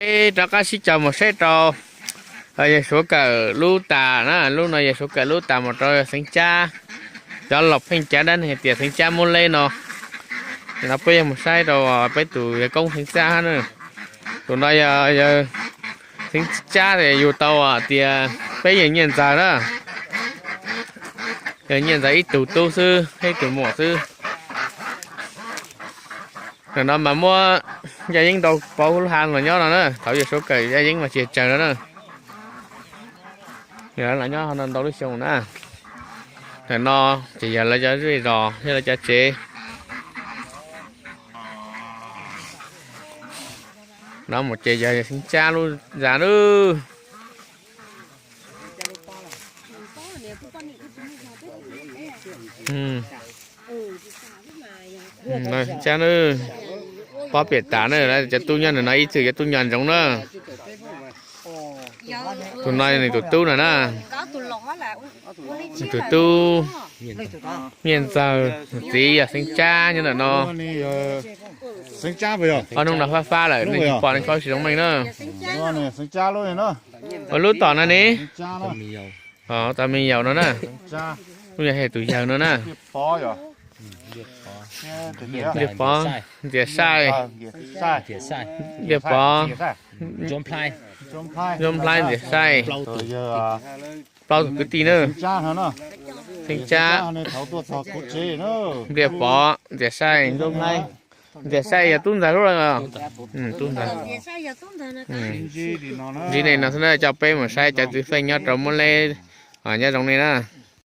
Peb rov qab sib caum mus saib rau yawg Suav Kawm lub tas na, lub no yawg Suav Kawm lub tas mus rau Xeev Cab. Cov laus pheej cav dab neeg hais tias Xeev Cab muab leb no. No peb yuav mus saib rau peb tus yawg koob Xeev Cab na. Tus no yog yawg Xeev Cab yug tau tias peb yawg Nyiaj Ntxawg na. Yawg Nyiaj Ntxawg ib tug tub xwb, ib tug muam xwb. Ntawm no mas muab Yaj Yeeb nrau pauv lub hav los nyob no na, thaum yawg Suav Kawm Yaj Yeeb mas tsis tsawg no na. Yog los nyob no ntau lub xyoo na. Ntawm no ces yog lawv cov zej zos thiab lawv cov tsev. No mus ces yog Xeev Cab lub zos na. Xeev Cab na, pob piam tas na, cov tub nyob ntawm no ib txwm cov tub nco ntsoov na. Tus no nws tus tub no na. Nws tus tub Nyiaj Ntxawg, txiv yog Xeev Cab nyob ntawm no. Ob hnub no fab fab lawm nej tsis pom nej paub tsis zoo meej na. Ua lub tom no ne. Tom me yaus no na. Kuj yog tus yawg no na. Liaj Pov, Ntxias Saij. Liaj Pov, Ntsuab Nplhaib, Ntxias Saij. Plaub tus kwv tij na. Xeev Cab, Liaj Pov, Ntxias Saij, Ntsuab Nplhaib. Ntxias Saij yog Tub Ntxawg lub los? Tub Ntxawg. Ntsib nej no xwb na, coj peb mus saib cov txiv feej nyob rau Muab Leb nyob zoo nej na.